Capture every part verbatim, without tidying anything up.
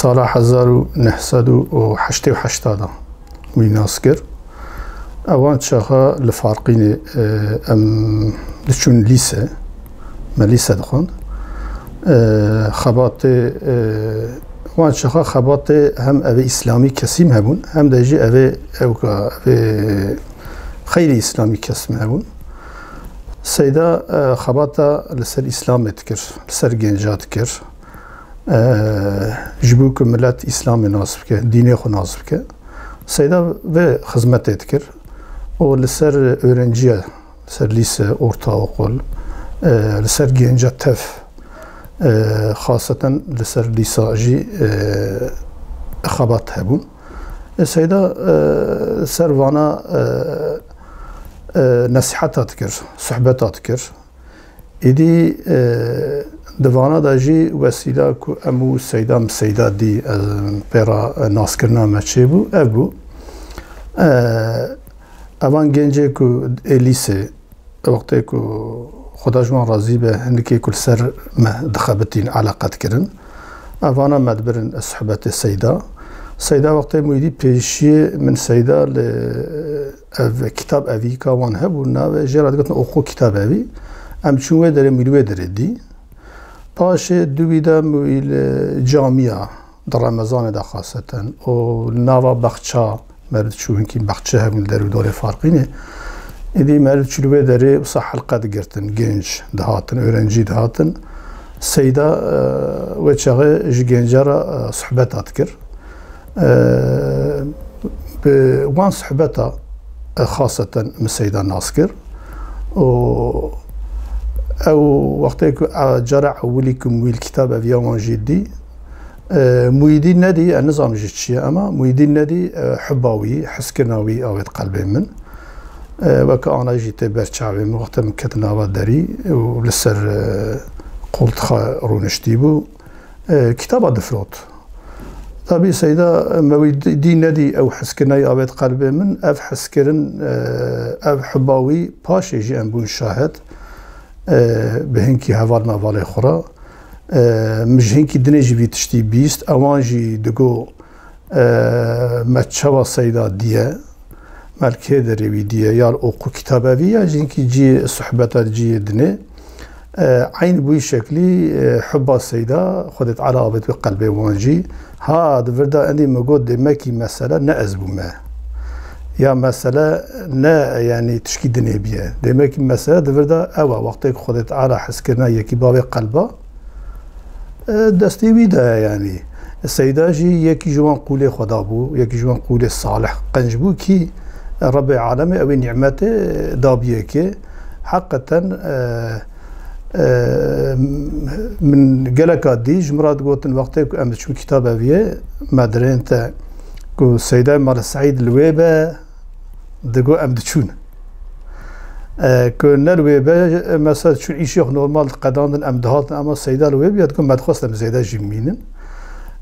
Sala hezar û neh sed û heştê û heşt de wî nas kir. Ewan çaxa li Farqînê, e, em diçûn lîse, me lîse dixwend. E, xebatê, e, wan çaxa xebatê hem evê îslamî kesîm hebûn, hem de jî evê ewka, evê xeyrî îslamî kesîm hebûn. Seyda, e, xebata li ser îslamê dikir, li ser genca dikir. E, ji bo ku milet îslamê nas bike, dînê xwe nas bike. Seyda vê xizmetê dikir û li ser öğrenciya, li ser lîse, ortaokul, e, li ser genca tev, e, xaseten li ser lîsa jî, e, xebat hebûn. E, Seyda, e, ser vana, e, e, nesîheta dikir, sohbeta dikir. Êdî, e, di vana de jî wesîla ku em û Seyda, min Seyda dî, e, pê re, e, naskirina me çêbû, ev bû. E, evan gencê ku ê lîsê, wextê ku Xweda ji wan razî be, hinikê ku li ser me dixebitîn, eleqe dikirin. Evana me dibirin sohbetê Seyda. Seyda wextê min êdî pêşiyê min Seyda li ev kitab evî ka wan hebû, navê jê re digotin Oqû Kitab Evî. Em çûn wê derê, min wê derê dî. Paşê dûvî de min li camiya di Remezanê de xaseten û li nava baxça meriv diçû, hinkî baxçe hebûn li der û dorê Farqînê. Êdî meriv diçû li wê derê wisa helqe digirtin, genc dihatin, öğrenci dihatin. Seyda, e, wê çaxê ji genca re, e, sohbeta dikir. E, bi wan sohbeta, e, xaseten min Seyda nas kir. Û ew wextê ku, e, cara ewilî ku min wî li kitab eviya wan jî dî, e, Muhyiddin nedî, e, nizam ji çi ye, ema Muhyiddin nedî, e, hubba wî, hizkirina wî awêt qelbê min. E, weke ana jî tê ber çavê min, wextê min ket nava derî û li ser, e, qoltixa rûniştî bû. E, kitaba difirot. Tabî Seyda, me wî dî, dî nedî ew hizkirina wî avêt qelbê min. Ev hizkirin, e, ev hubba wî paşê jî em bûn şahid. E, bi hinkî heval mevalê xwe re. E, min ji hinkî dinê jî vî tiştî bîst. Ewan jî digo, e, me çawa Seyda diye, me li kê derê wî diye, ya li Oqû Kitab Evî ya jî hinkî cihê sohbeta cihê dinê. E, eyn bi wî şeklî, e, hubba Seyda, Xwedê Teala avêt wê qelbê wan jî. Ha, di vir de endî min got, demekî mesele ne ez bûme. Ya mesele ne, yanî tişkî dinê biye. Demekî mesele di vir de ew e, wextê ku Xwedê Teala hizkirina yekî bavê qelba, e, destê wî de ye, yanî. Seyda jî yekî ji wan qûlê Xweda bû, yekî ji wan qûlê salih, qenc bû kî Rebbê Alemê ew ê nîmetê dabiyekê. Heqeten, e, e, min geleka dî ji min re digotin, wextê ku em diçûn kitab eviyê, me dirên te ku Seyda Mala Seîd li wê be, digo em diçûn. E, ku ne li wê be, mesela çûn îşê xwe normal diqedandin, em dihatin, ama Seyda li wê bûya, digo me dixwest em Seyda jî bimînin.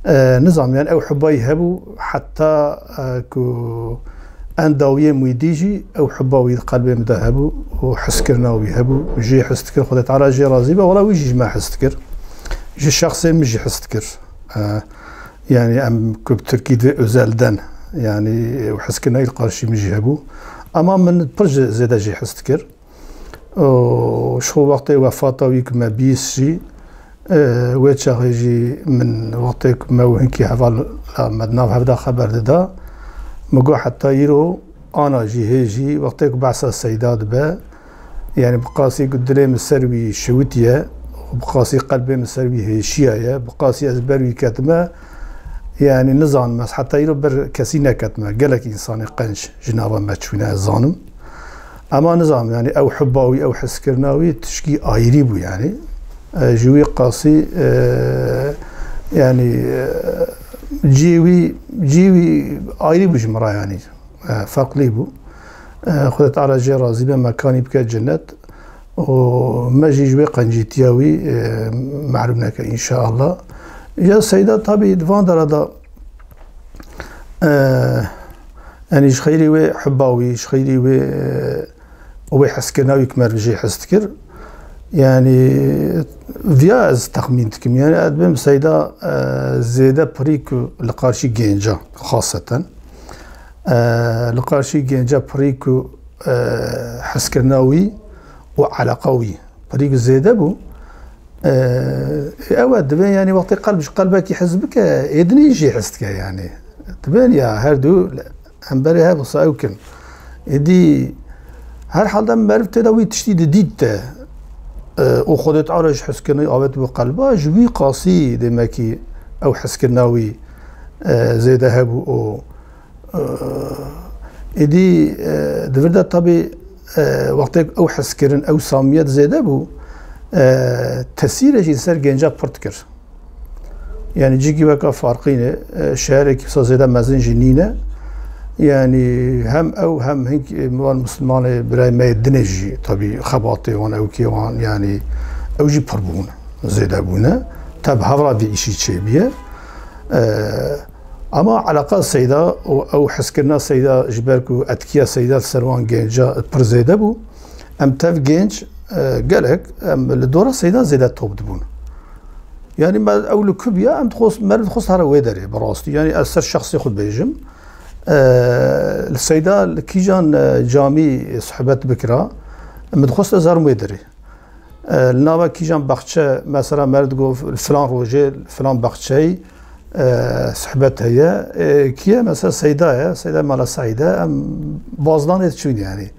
E, nizam, yani ew hubba wî hebû, heta, e, ku en dawiyê Muhyiddî jî ew hubba wî di qelbê min de hebû û hizkirina wî hebû. Jê hiz dikir, Xwedê Teala jê razî be, wela wî jî ji me hiz dikir. Ji şexsê min jî hiz dikir. E, yani em ku bi tirkî divê özelden, yani ew hizkirina wî li qarşî min jî hebû. Ama min pir ji zêde jê hiz dikir. Û ji xwe wextê wefata wî ku me bîst jî, e, wê çaxê jî min wextê ku me û hinkî hevala me di nav hev de xeber dida, min got heta îro ana jî hê jî wextê ku behsa Seyda dibe, yani bi qasî ku dilê min ser wî şewitiye, bi qasî qelbê min ser wî hêşiyaye, bi qasî ez ber wî ketime, yani nizanim ez heta îro ber kesî neketime. Gelek însanê qenc ji nava me çûne, ez zanim. Ema nizam, yani ew hubba wî, ew hizkirina wî tişkî ayrî bû yani. E, ji wî qasî, e, yani, e, cihê wî, cihê wî ayrî bû ji min re yani. E, farklî bû. E, Xwedê Teala jê razî be, mekanî bike cennet. Û me jî ji wê qencîtiya wî, e, mehrûm neke înşaallah. Ya Seyda tabî di van dera de, e, yani ji xeyrî wê hubba wî, ji xeyrî wê, e, wê hezkirina wî ku meriv jê hez dikir. Yani Viya ez texmîn dikim. Yani ez bim Seyda, e, zêde pirî ku li qarşî gênca xaseten. E, li qarşî gênca pirî ku, e, hezkirina wî û eleqa wî pirî ku zêde bû. E, ew e, divê yani wextê qelb ji qelbekî hez bike, ê dinê jî hez dike yani. Dibên ya her du hemberê hev wisa ew kin. Êdî her halde meriv tê de wî tiştî didît de, e, û Xwedê Teala ji hezkirinê avêt bi qelba, ji wî qasî demekî ew hezkirina wî, e, zêde hebû û, e, êdî, e, di vir de tabî, e, wextê ew hezkirin, ew samiyet zêde bû, e, tesîrê jî li ser gênca pir dikir. Yani cîkî weka Farqînê, e, şeherekî wisa zêde mezin jî nîne. Yani hem ew hem hink, e, wan Mislimanê birayê me yê dinê jî tabî xebatê wan, ewkê wan, yani ew jî pir bûne, zêde bûne. Tev hevra vî îşî çêbiye. E, ama eleqa Seyda û ew hezkirina Seyda ji ber ku etkiya Seyda li ser wan gênca pir zêde bû. Em tev gênc, e, gelek, em li dora Seyda zêde top dibûn. Yani me ew li ku biya, em dixwest, meriv dixwest here wê derê, bi rastî. Yani ez ser şexsê xwe bêjim. E, li Seyda li kîjan, e, camî sohbet bikira, min dixwest ez herim wê derê. E, li nava kîjan baxçe, mesela meriv digot, filan rojê, filan baxçeyî, e, sohbet heye. E, kiye? Mesela Seyda ye, Seyda Mala Seîde, em bazdanê diçûn yani.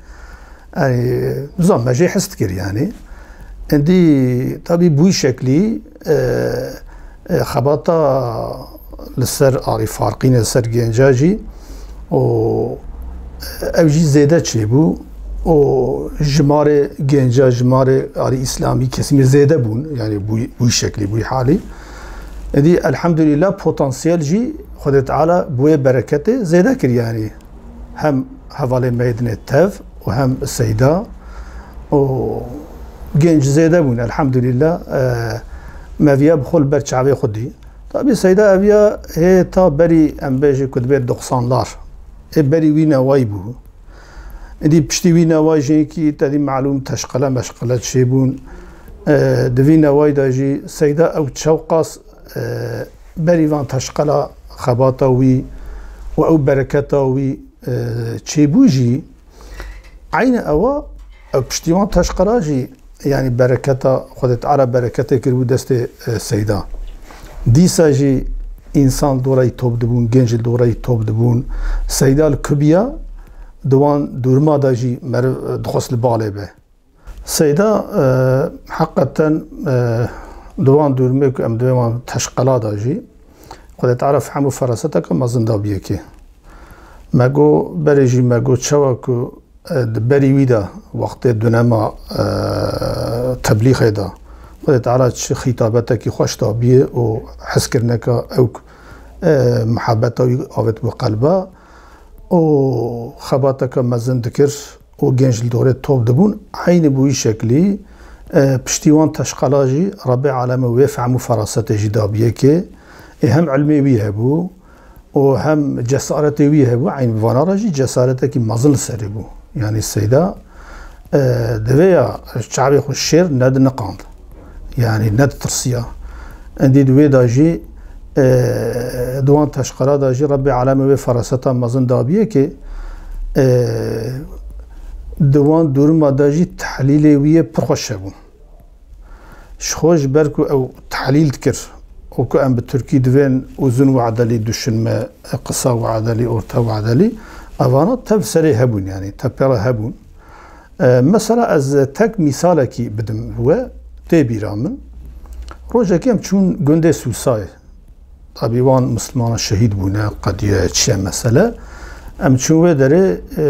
Yani, nizam me jê his dikir yani. Endî tabî bûyî şeklî, e, e, xebata li ser arî Farqînê, li ser gênca jî û ew jî zêde çêbû û jimarê gênca, jimarê arî îslamî kesimê zêde bûn. Yani bûyî, bûyî şeklî, bûyî halî. Endî elhamdülillah potansiyel jî Xwedê Teala bi wê bereketê zêde kir yani. Hem hevalê me yê dinê tev û hem Seyda û genc zêde bûn, elhamdülillah. E, me viya bi xwe li ber çavê xwe dî. Tabî Seyda eviya hê ta berî, em bêjî ku dibê doksanlar. Ê berî wî newayî bû. Êdî piştî wî newayî jî kî te dî malûm teşqele meşqele çêbûn. E, di vî newayî de jî Seyda ew çewqas, e, berî van teşqela xebata wî û ew bereketa wî, e, çêbû jî, eynî ewa, ew piştî wan teşqela jî, yani bereketa, Xwedê Teala bereketê kiribû destê, e, Seyda. Dîsa jî însan dorayî top dibûn, genc li dorayî top dibûn. Seyda li ku biya, di wan dûrima de jî meriv, e, dixwest li balê be. Seyda, e, heqeten, e, di wan dûrmê ku em di vê wan teşqela de jî, Xwedê Teala fehm û feraseteke mezin dabiye kê. Me got, berê jî me got, çawa ku, e, di berî wî de, wextê dunema, e, teblîxê de, Xwedê Teala çi xîtabetekî xweş dabiye û hezkirineka ewk, e, muhabeta wî avêt bi qelba û xebateke mezin dikir. û genc li dorê top dibûn, eynî bi wî şeklî, e, piştî wan teşqela jî Rebbê Alemê wê fehm û ferasetê jî dabiye kê, ê hem ilmê wî hebû û hem cesaretê wî hebû, eynî bi vana re jî cesaretekî mezin li serê bû. Yanî Seyda, e, divê ya çavê xwe şêr nediniqand. Yani neditirsiya. Endî di wê de jî, e, di wan teşqela de jî Rebbê Alemê wê feraseta mezin dabiye kê, e, di wan dûrima de jî tehlîlê wî yê pir xweş hebû. Ji xwe ji ber ku ew tehlîl dikir û ku em bi tirkî divên uzun vadelî, düşünme, kısa vadeli, orta vadeli, evana tev serê hebûn, yani tev pê re hebûn. E, mesela ez tek mîsalekî bidim we, tê bîra min. Rojekê em çûn gundê Sûsayê. Tabî wan Mislimana şehîd bûne, qediye çi ye mesele. Em çûn wê derê, e,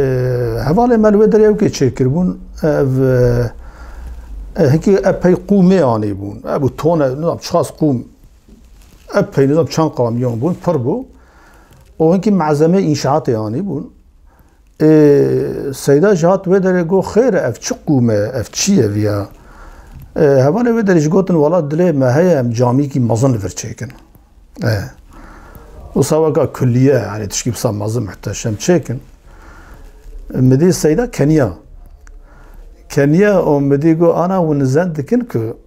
hevalê me li wê derê ew kê çêkiribûn, ev, e, e, hikî epey qûmê anîbûn. Ev bû tone, nizam çiqas qûm, epey nizam çend kamyon bûn, pir bû. Û hinkî malzemê înşaatê anîbûn. Ê, Seyda jî hat wê derê got, "Xêr e, ev çi qûm e, ev çi ye viya?" Ê, hevalê wê derê jî gotin, "Wela dilê me heye, em camîkî mezin li vir çêkin." Ê, wisa weka kulliye, yani tişkî wisa mezin muhteşem çêkin. Min dî Seyda keniya. Keniya û min dî got, "Ana hûn nizen dikin ku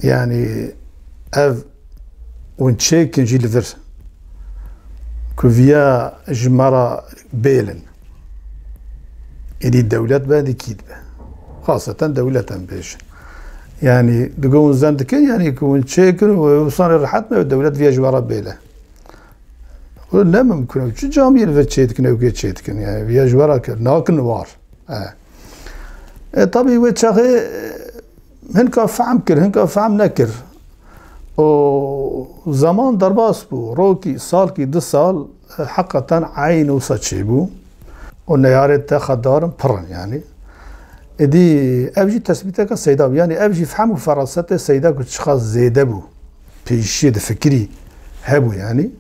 Yanî ev hûn çêkin jî li vir ku viya ji me re bêlin. Êdî dewlet be, êdî kî dibe. Xaseten dewlet em bêjin. Yanî digo hûn zen dikin, yanî ku hûn çêkin û wê wisa rehet me, dewlet viya ji we re bêle. Û ne mimkun e. Çi camiyê li vir çê dikin, ew kê çê dikin. Yanî viya ji we re kir. Nakin war. E. E, tabî wê çaxê, e, hinka fehm kir, hinka fehm nekir. Û zeman derbas bû. Rokî, salkî, du sal, e, heqeten eyn wisa çêbû. Û neyarê te xedarin pirin yanî. Êdî ev jî tesbîteke Seyda bû. Yanî ev jî fehm û ferasetê Seyda ku çiqas zêde bû. Pêşiyê di fikirî hebû yanî.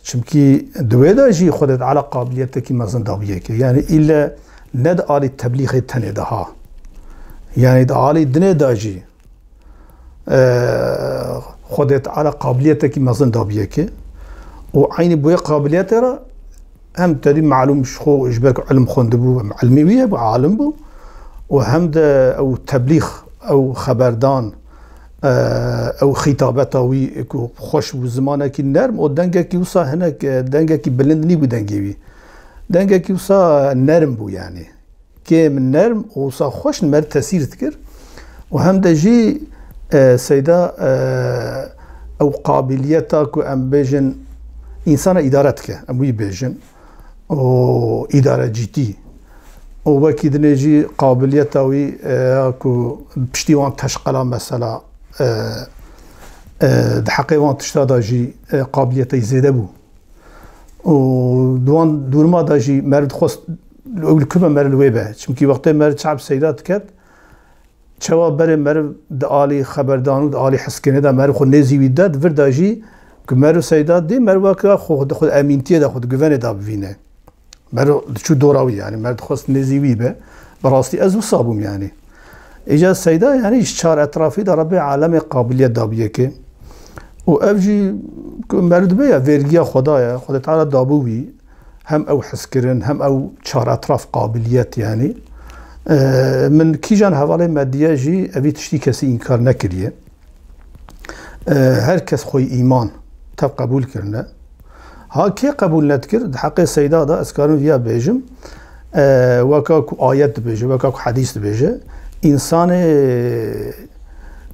Çimkî di wê de jî Xwedê Teala qabiliyetekî mezin dabiye ke. Yanî île ne di alî teblîxê tenê de ha. Yanî di alî dinê de jî, e, Xwedê Teala qabiliyetekî mezin dabiye ke. Û eynî bi wê qabiliyetê re hem tedî malûm ji xwe ji ber ku ilm xwendibû, hem ilmê wî hebû, alim bû. Û hem de ew teblîx, ew xeberdan, e, ew xîtabeta wî ku xweş bû, zimanekî nerm û dengekî wisa hinek, e, dengekî bilind nîbû dengê wî. Dengekî wisa nerm bû yanî. Kêm nerm û wisa xweş li me tesîr dikir. Û hem de jî, e, Seyda, e, ew qabiliyeta ku em bêjin însana îdare dike, em wî bêjin. Û îdarecîtî. Û wekî dinê jî qabiliyeta wî, e, ya ku piştî wan teşqela mesela, e, e, di heqê wan tişta de jî, e, qabiliyeta wî zêde bû. Û di wan duruma de jî meriv dixwest ew li ku be, meriv li wê be. Çimkî wextê meriv çav Seyda diket, çawa berê meriv di alî xeberdan û di alî hezkirinê de meriv xwe nêzî wî de, di vir de jî ku meriv Seyda dî, meriv weke xwe di xwe emîntiyê de, xwe di guvenê de bivîne. Meriv diçû dora wî, yanî meriv dixwest nêzî wî be. Bi rastî ez wisa bûm yanî. Îca Seyda yanî ji çar etrafî de Rebbê alemê qabiliyet dabiye ke. Û ev jî ku meriv dibe ya vergiya Xweda ye, Xwedê Teala dabû wî. Hem ew hezkirin, hem ew çar etraf qabiliyet yanî. E, min kîjan hevalê me diye jî evî tiştî kesî înkar nekiriye. E, her kes xwe îman tev qebûl kirine. Ha kê qebûl nedikir, di heqê Seyda de ez karim viya bêjim, e, weka ku ayet dibêje, weka ku hedîs dibêje, însanê,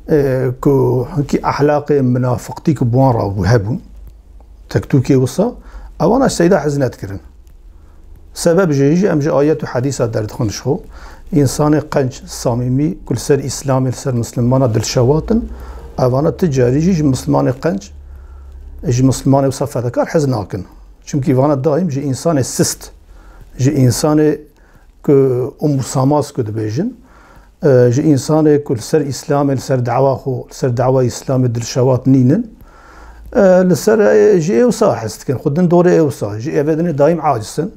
e, ku hinkî ehlaqê minafiqtî ku bi wan re hebûn, tektûkê wisa, ewana Seyda hez nedikirin. Sebeb jê jî em ji ayet û hedîsa derdixin ji xwe. Însanê qenc, samîmî, ku li ser Îslamê, li ser Mislimana dilşewat in, evana ti carî jî ji Mislimanê qenc, ji Mislimanê wisa fedakar hez nakin. Çimkî vana daîm ji însanê sist, ji însanê ku umursamaz ku dibêjin, e, ji însanê ku li ser Îslamê, li ser dawa xwe, li ser dawa Îslamê dilşewat nînin, e, li ser, e, ji ê wisa hez dikin, xwe din dorê ê wisa, ji ê ve dinê daîm aciz in.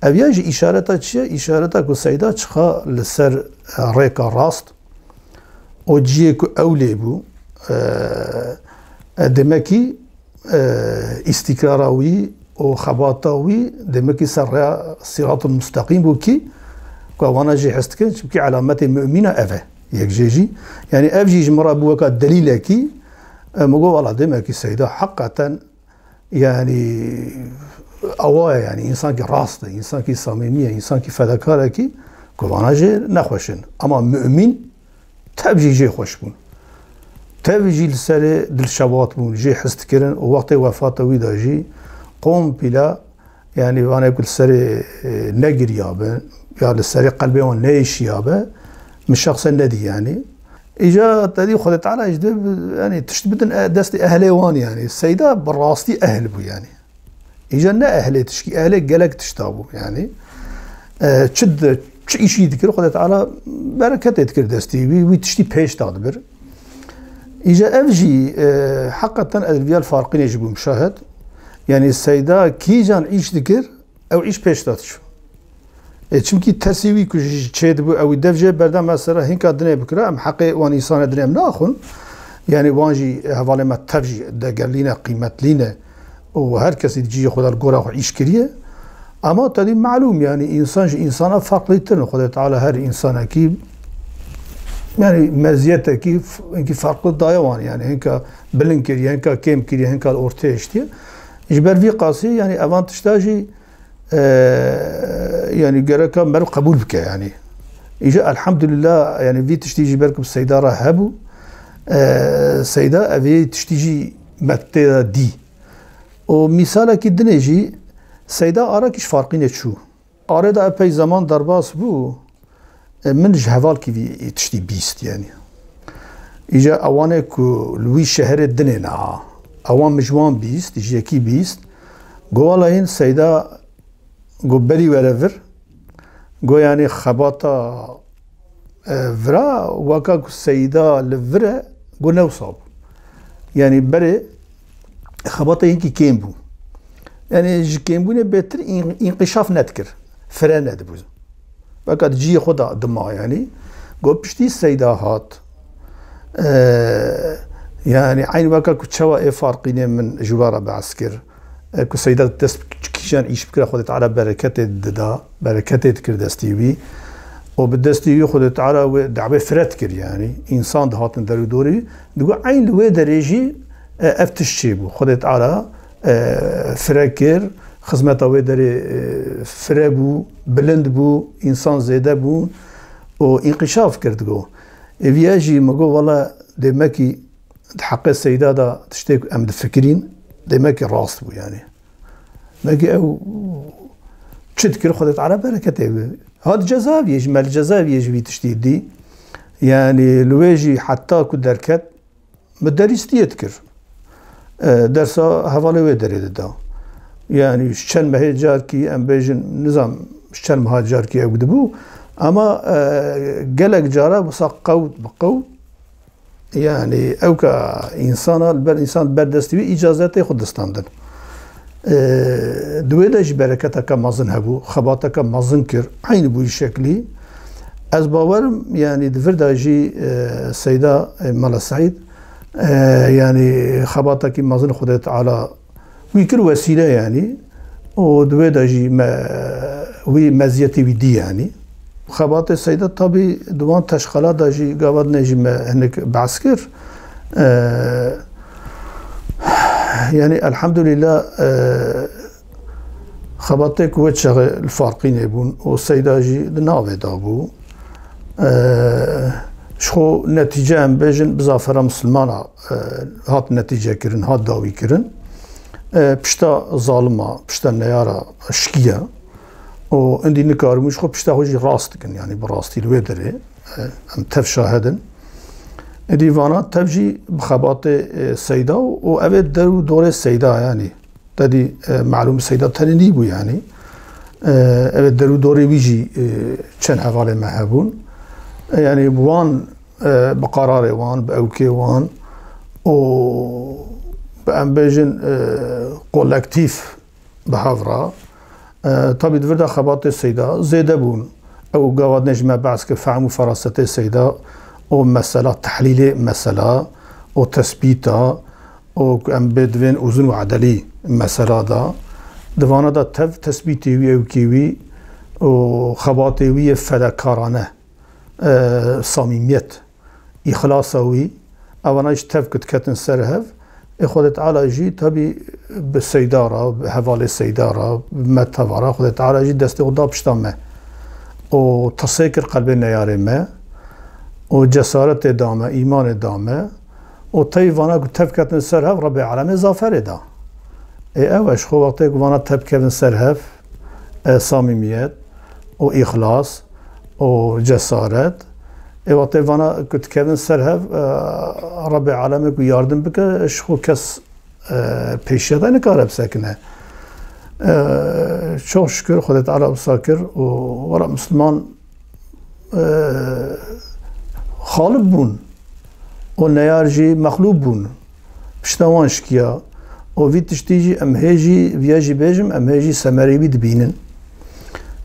Ev ya jî îşareta çi ye? Îşareta ku Seyda çiqa li ser, e, rêka rast û cihê ku ew lê bû, e, e, demekî, e, îstîkrara wî û xebata wî demekî ser rêya sîratul musteqîm bû kî ku wana jî hez dikin, çimkî elametê mumîna ev e. Yek jê jî, yanî ev jî ji min re bû weka delîlekî, e, min got, wala demekî Seyda heqeten, yanî awa ye, yanî însankî rast e, însankî samîmî ye, însankî fedakarekî ku vana jê nexweş in. Ama mumîn tev jî jê xweş bûn. Tev jî li serê dilşewat bûn, jê hez dikirin û wextê wefata wî de jî kompîla, yanî vanê ku li serê, e, negiriya bin, ya li serê qelbê wan neêşiya be, min şexsen nedî yanî. Îca te dî Xwedê Teala ji dê, yanî tişt bidin, e, destê ehlê wan yanî. Seyda bi rastî ehl bû yanî. Îca ne ehlê tişkî, ehlê gelek tişta bû yanî. E, çi di, çi îşî dikir, Xwedê Teala bereketê dikir destî wî, wî tiştî pêş da dibir. Îca ev jî, e, heqeten ez viya li Farqînê jî bûm şahid. Yanî Seyda kîjan îş dikir, ew îş pêş da diçû. E, çimkî tersî wî ku ji çê dibû, ew dev jê berdem mesela hinka dinê bikira, em heqê wan însana dinê em naxwin. Yanî wan jî hevalê me tev jî degerlî ne, qîmetlî ne. Û her kesî di cihê xwe de li gora xwe îş kiriye. Ama tedî malûm, yanî însan ji însana farqlîtir in. Xwedê Teala her însanekî Yani meziyetekî f-, hinkî farklı daye wan, yani hinka bilind kiriye, hinka kêm kiriye, hinka li ortê hiştiye. Ji ber vî qasî, yani evan tişta jî, e, yani gereka meriv qebûl bike yani. Îca elhamdülillah, yani vî tiştî jî ber ku bi Seyda re hebû. E, Seyda evê tiştî jî me tê de dî. Û mîsalekî dinê jî Seyda Arak îş farqînê çû. Arê de epey zeman derbas bû, e, min ji hevalkî vî tiştî bîst, yani. Îca ewanê ku li wî şeherê dinê neha, ewan min ji wan bîst, ji yekî bîst, go wela hîn Seyda go berî were vir, go yani xebata, e, vira, weka ku Seyda li vir e, go ne wisa bû. Yani berê xebata hinkî kêm bû. Yani ji kêmbûnê bêtir în-, înqîşaf nedikir. Fire nedibû. Weka di cihê xwe de dima yani. Go piştî Seyda hat. E, yani eyn weka ku çawa ê farqînê min ji we re behs kir. E, ku Seyda dest bi kîjan îş bikira, Xwedê Teala bereketê dida, bereketê dikir destî wî. Û bi destî wî Xwedê Teala wê dawê fire dikir, yani. Însan dihatin der û dorî wî. Digo eyn li wê derê jî, e, ev tişt çêbû. Xwedê Teala, e, fire kir, xizmeta wê derê, e, fire bû, bilind bû, însan zêde bûn û înqîşaf kir, digo. Ê viya jî min got, wela dêmekî di heqê Seyda de tiştê ku em difikirîn, dêmekî rast bû, yani. Dêmekî ew çi dikir, Xwedê Teala bereketê bi. Hat cezaviyê jî, me li cezaviyê jî vî tiştî dî. Yani li wê jî heta ku derket, bi derîstiyê dikir. E, dersa hevalê wê derê dida. Yani ji çend mehê carkî, em bêjin, nizam ji çend meha carkî ew dibû. Ama, e, gelek cara wisa qewt bi qewt, yani ew ka însana, li ber însan ber destî wî îcazetê xwe distandin. E, di wê de jî bereketeke mezin hebû, xebateke mezin kir, eynî bûyî şeklî. Ez bawerim, yani di vir de jî, e, Seyda, e, Mela Seîd, e, yani xebatekî mezin Xwedê Teala wî kir wesîle, yani. Û di wê de jî me, wî meziyetê wî dî, yani. Xebatê Seyda tabî di wan teşxela de jî gava dinê jî me hinek behs kir. E, yani elhamdülillah, e, xebatê ku wê çaxê li Farqînê bûn û Seyda jî di navê de bû. E, ji xwe netîce em bêjin bi zafera misilmana, e, hat netîce kirin, hat dawî kirin. E, pişta zalima, pişta neyara şikiye. Û indî nikaribûn ji xwe pişta xwe jî rast dikin, yani bi rastî li wê derê, e, em tev şahid in. Êdî vana tev jî bi xebatê, e, Seyda û, û ev ê der û dorê Seyda, yani. Te dî, e, malûm Seyda tenê nîbû, yani. E, ev ê der û dorê wî jî, e, çend hevalê me hebûn. E, yani wan, e, bi qararê wan, bi ewkê wan û bi em bêjin, e, kolektîf bi hev re. E, tabî di vir de xebatê Seyda zêde bûn. Ew gava dinê ji me behs kir, fehm û ferasetê Seyda û mesela tehlîlê mesela û tesbîta û ku em bê divên uzun û edelî mesela de. Di vana de tev tesbîtê wî, ewkê wî û xebatê wî yê fedakarane, e, samîmiyet, îxlasa wî, evana jî tev ku diketin ser hev, ê Xwedê Teala jî tabî bi Seyda re, bi hevalê Seyda re, bi me teva re, Xwedê Teala jî destê xwe da pişta me. Û tirsê kir qelbê neyarê me, û cesaretê da me, îmanê da me, û tey vana ku tev ketin ser hev, Rebê Alemê zaferê da. Ê ew e, ji xwe wextê ku vana tev kevin ser hev, e, samîmiyet û îxlas û cesaret. Ê wextê vana ku dikevin ser hev, e, Rebê Alemê ku yardim bike, ji xwe kes, e, pêşiya te nikare bisekine. E, çok şükür Xwedê Teala wisa kir û wela Misliman, e, xalib bûn û neyar jî mexlûb bûn. Pişta wan şikiya. Û vî tiştî jî em hê jî, viya jî bêjim, em hê jî semerê wî dibînin.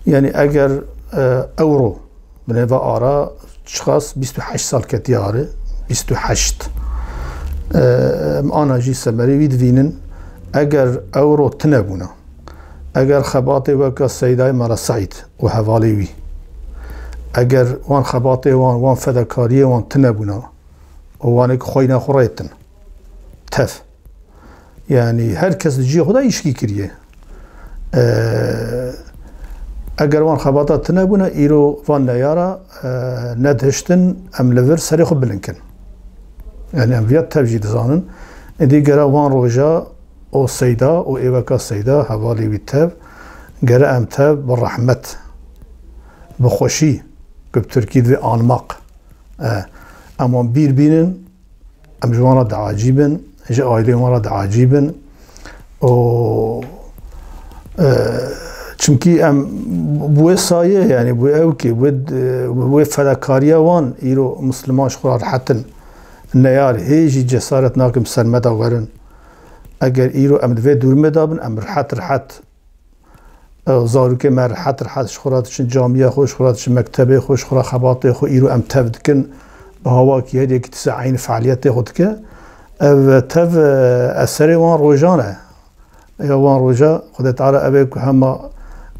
Yani eger, e, ewro binêva ara çiqas bîst û heşt sal ketiye arê, bîst û heşt. E, em ana jî semerê wî dibînin. Eger ewro tune bûna, eger xebatê weka Seydayê Mela Seîd û hevalê wî, Eger wan xebatê wan, wan fedakariyê wan tune bûna û wanê ku xweyna xwe rêtin tev. Yanî her kes di cihê xwe de îşkî kiriye. Eee, eger wan xebata tune bûne, îro van neyara, eee, nedihiştin em li vir serê xwe bilind kin. Yanî em viya tev jî dizanin. Êdî gere wan roja o Seyda û êveka Seyda, hevalê wî tev, gere em tev bi rehmet, bi xweşî, ku bi tirkî divê anmak, e, em wan bîr bînin, em ji wan re diacîbin, ji aîleyên wan re diacîbin. Û, e, çimkî em bi wê sayê, yanî bi wê ewkê, bi wê, bi wê fedakariya wan îro Misliman ji xwe re rehet in. Neyar hê jî cesaret nakin bi ser me de werin. Eger îro em di vê dûrmê de bin, em rehet rehet, e, zarokê me rehet rehet ji xwe re diçin camiya xwe, ji xwe re diçin mektebê xwe, ji xwe re xebatê xwe, îro em tev dikin, bi hawakî her yekî dise eynî fealiyetê xwe dike. Ev tev, e, eserê wan rojan e. Ya wan roja Xwedê Teala ev ê ku hema,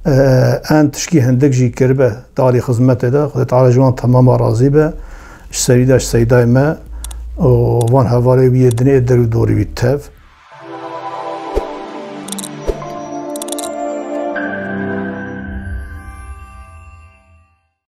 e, en tişkî hindik jî kiribe dalî xizmetê de, Xwedê Teala ji wan temama razî be. Ji serî de ji Seydayê me û van hevalê wî yê dinê der û dorî wî tev.